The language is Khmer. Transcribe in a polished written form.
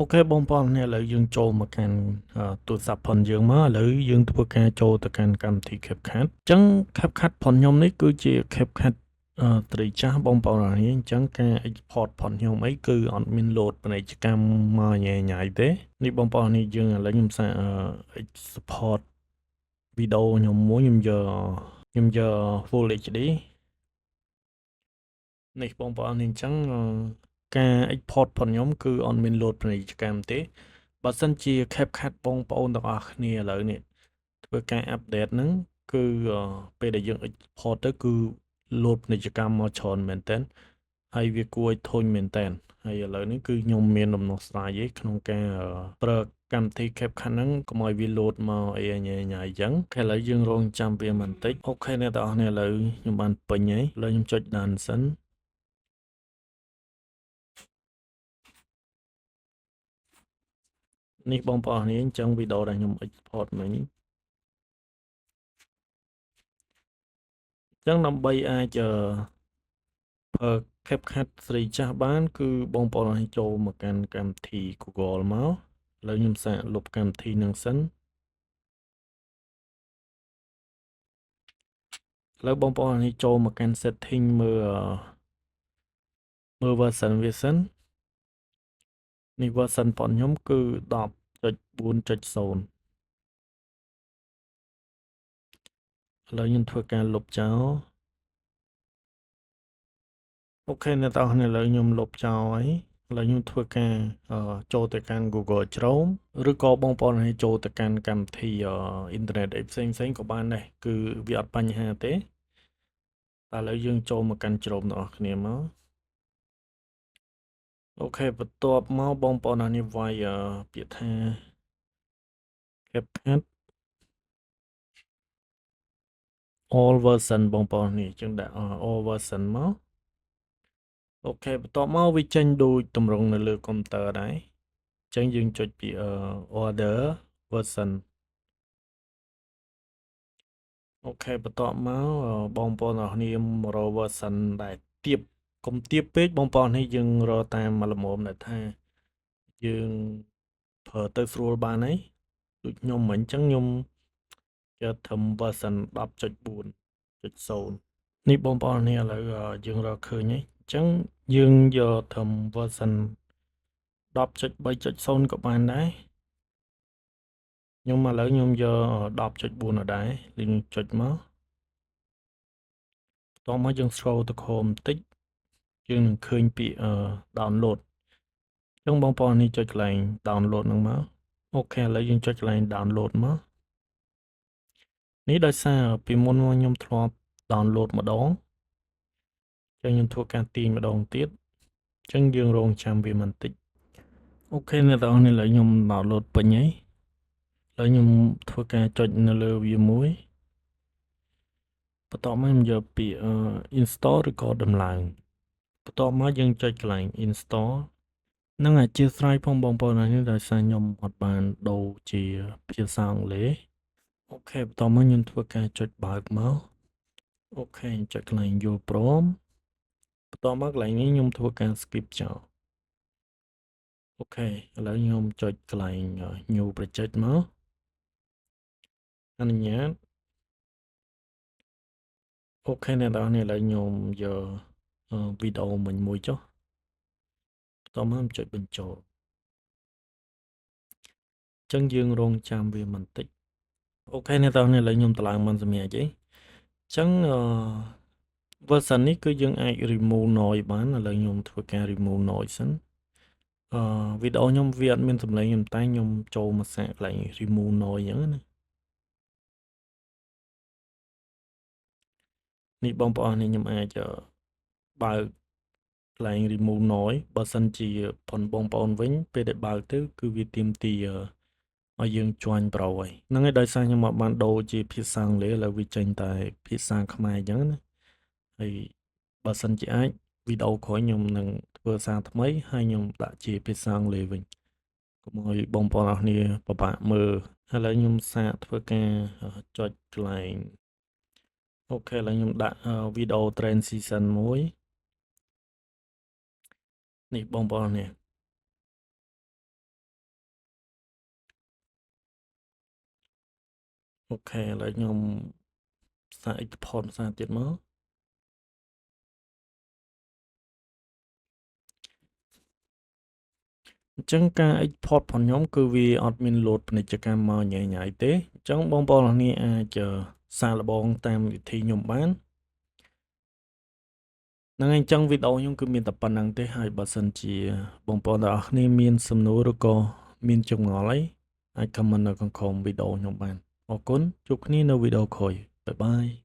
OK បងប្អូននេះឥឡូវយើងចូលមកកាន់ទូរស័ព្ទផងយើងមកឥឡូវយើងធ្វើការចូលទៅកាន់កម្មវិធី CapCut អញ្ចឹង CapCut ផងខ្ញុំនេះគឺជា CapCut ត្រីចាស់បងប្អូននេះអញ្ចឹងការ export ផងខ្ញុំអីគឺអត់មានលោតពាណិជ្ជកម្មមកញ៉ៃញ៉ៃទេនេះបងប្អូននេះយើងឥឡូវខ្ញុំសាក export វីដេអូខ្ញុំមួយខ្ញុំយក Full HD នេះបងប្អូននេះអញ្ចឹងការ export ផងខ្ញុំគឺអត់មានលោតពាណិជ្ជកម្មទេបើសិនជា CapCut បងប្អូនទាំងអស់គ្នាឥឡូវនេះធ្វើការ update ហ្នឹងគឺពេលដែលយើង export ទៅគឺលោតពាណិជ្ជកម្មមកច្រើនមែនតើហើយវាគួរឲ្យធុញមែនតើហើយឥឡូវនេះគឺខ្ញុំមានដំណោះស្រាយឯក្នុងការប្រើកម្មវិធី CapCut ហ្នឹងកុំឲ្យវាលោតមកអីញ៉ៃញ៉ៃអញ្ចឹង OK ឥឡូវយើងរងចាំវាបន្តិច OK អ្នកទាំងអស់គ្នាឥឡូវខ្ញុំបានពេញហើយឥឡូវខ្ញុំចុច done សិននេះបងប្អូននេះអញ្ចឹងវីដេអូដែលខ្ញុំ export មិញអញ្ចឹងដើម្បីអាចប្រើ CapCut ស្រីចាស់បាន គឺបងប្អូនឲ្យចូលមកកាន់កម្មវិធី Google មកឥឡូវខ្ញុំសាកលុបកម្មវិធីនឹងសិនឥឡូវបងប្អូននេះចូលមកកាន់ setting មើលមើល version វាសិននេះ version របស់ខ្ញុំគឺ10.4.0ឥឡូវខ្ញុំធ្វើការលុបចោល OK អ្នកទាំងអស់គ្នាឥឡូវខ្ញុំលុបចោលហើយឥឡូវខ្ញុំធ្វើការចូលទៅកាន់ Google Chrome ឬក៏បងប្អូនឲ្យចូលទៅកាន់កម្មវិធីអ៊ីនធឺណិតអីផ្សេងផ្សេងក៏បានដែរគឺវាអត់បញ្ហាទេតែឥឡូវយើងចូលមកកាន់ Chrome ទាំងអស់គ្នាមក OK បន្ទាប់មកបងប្អូននេះវាយពាក្យថា CapCut all version បងប្អូននេះចឹងដាក់ all version មក OK បន្ទាប់មកវាចេញដូចតម្រងនៅលើកុំព្យូទ័រដែរអញ្ចឹងយើងចុចពី other version OK បន្ទាប់មកបងប្អូនអរគ្នាមករក version ដែលទៀបកុំទៀបពេកបងប្អូននេះយើងរកតាមល្មមដែលថាយើងប្រើទៅស្រួលបានហើយដូចខ្ញុំមិញអញ្ចឹងខ្ញុំយកត្រឹម version 10.4.0នេះបងប្អូននេះឥឡូវយើងរកឃើញហើយអញ្ចឹងយើងយកត្រឹម version 10.3.0ក៏បានដែរខ្ញុំឥឡូវខ្ញុំយក10.4ដដែលយើងចុចមកបន្ទាប់មកយើង scroll ទៅក្រោមបន្តិចយើងនឹងឃើញពាក្យ download អញ្ចឹងបងប្អូននេះចុចកន្លែង download ហ្នឹងមក OK ឥឡូវយើងចុចកន្លែង download មកនេះដោយសារពីមុនមកខ្ញុំធ្លាប់ download ម្ដងចឹងខ្ញុំធ្វើការទាញម្ដងទៀតអញ្ចឹងយើងរងចាំវាបន្តិច OK អ្នកទាំងអស់នេះឥឡូវខ្ញុំ download ពេញហើយឥឡូវខ្ញុំធ្វើការចុចនៅលើវាមួយបន្ទាប់មកខ្ញុំយកពាក្យ install ឬក៏ដំឡើងបន្ទាប់មកយើងចុចកន្លែង install នឹងអធិស្ឋានផងបងប្អូននេះដោយសារខ្ញុំអត់បានដូរជាភាសាអង់គ្លេស OK បន្ទាប់មកខ្ញុំធ្វើការចុចបើកមក OK ចុចកន្លែងយល់ព្រមបន្ទាប់មកកន្លែងនេះខ្ញុំធ្វើការ skip ចោល OK ឥឡូវខ្ញុំចុចកន្លែង new project មកអនុញ្ញាត OK អ្នកនរនេះឥឡូវខ្ញុំយកវីដេអូមិញមួយចុះបន្ទាប់មកខ្ញុំចុចបញ្ចូលអញ្ចឹងយើងរងចាំវាបន្តិច OK អ្នកនរនេះឥឡូវខ្ញុំតម្លើងមិនសម្រាប់អីអញ្ចឹងអឺ version នេះគឺយើងអាច remove noise បានឥឡូវខ្ញុំធ្វើការ remove noise សិនអឺវីដេអូខ្ញុំវាអត់មានសំឡេងខ្ញុំតែខ្ញុំចូលមកសាកកន្លែង remove noise អញ្ចឹងណានេះបងប្អូននេះខ្ញុំអាចបើកកន្លែង remove noise បើសិនជាប៉ុនបងប្អូនវិញពេលដែលបើកទៅគឺវាទាមទារឲ្យយើង join pro ហើយហ្នឹងហើយដោយសារខ្ញុំមកបានដូរជាភាសាអង់គ្លេសឥឡូវវាចេញតែភាសាខ្មែរអញ្ចឹងណាហើយបើសិនជាអាចវីដេអូក្រោយខ្ញុំនឹងធ្វើសារថ្មីហើយខ្ញុំដាក់ជាភាសាអង់គ្លេសវិញកុំឲ្យបងប្អូនអរគ្នាពិបាកមើលឥឡូវខ្ញុំសាកធ្វើការចុចកន្លែង OK ឥឡូវខ្ញុំដាក់វីដេអូ transition មួយនេះបងប្អូននេះ OK ឥឡូវខ្ញុំសាក export ភាសាទៀតមកអញ្ចឹងការ export របស់ខ្ញុំគឺវាអត់មានលោតពាណិជ្ជកម្មមកញ៉ៃញ៉ៃទេអញ្ចឹងបងប្អូនអរគ្នាអាចសាកល្បងតាមវិធីខ្ញុំបានហ្នឹងហើយអញ្ចឹងវីដេអូខ្ញុំគឺមានតែប៉ុណ្្នឹងទេហើយបើសិនជាបងប្អូនទាំងអស់គ្នាមានសំណួរឬក៏មានចម្ងល់អីអាច comment នៅខាងក្រោមវីដេអូខ្ញុំបានអរគុណជួបគ្នានៅវីដេអូក្រោយ។ Bye bye.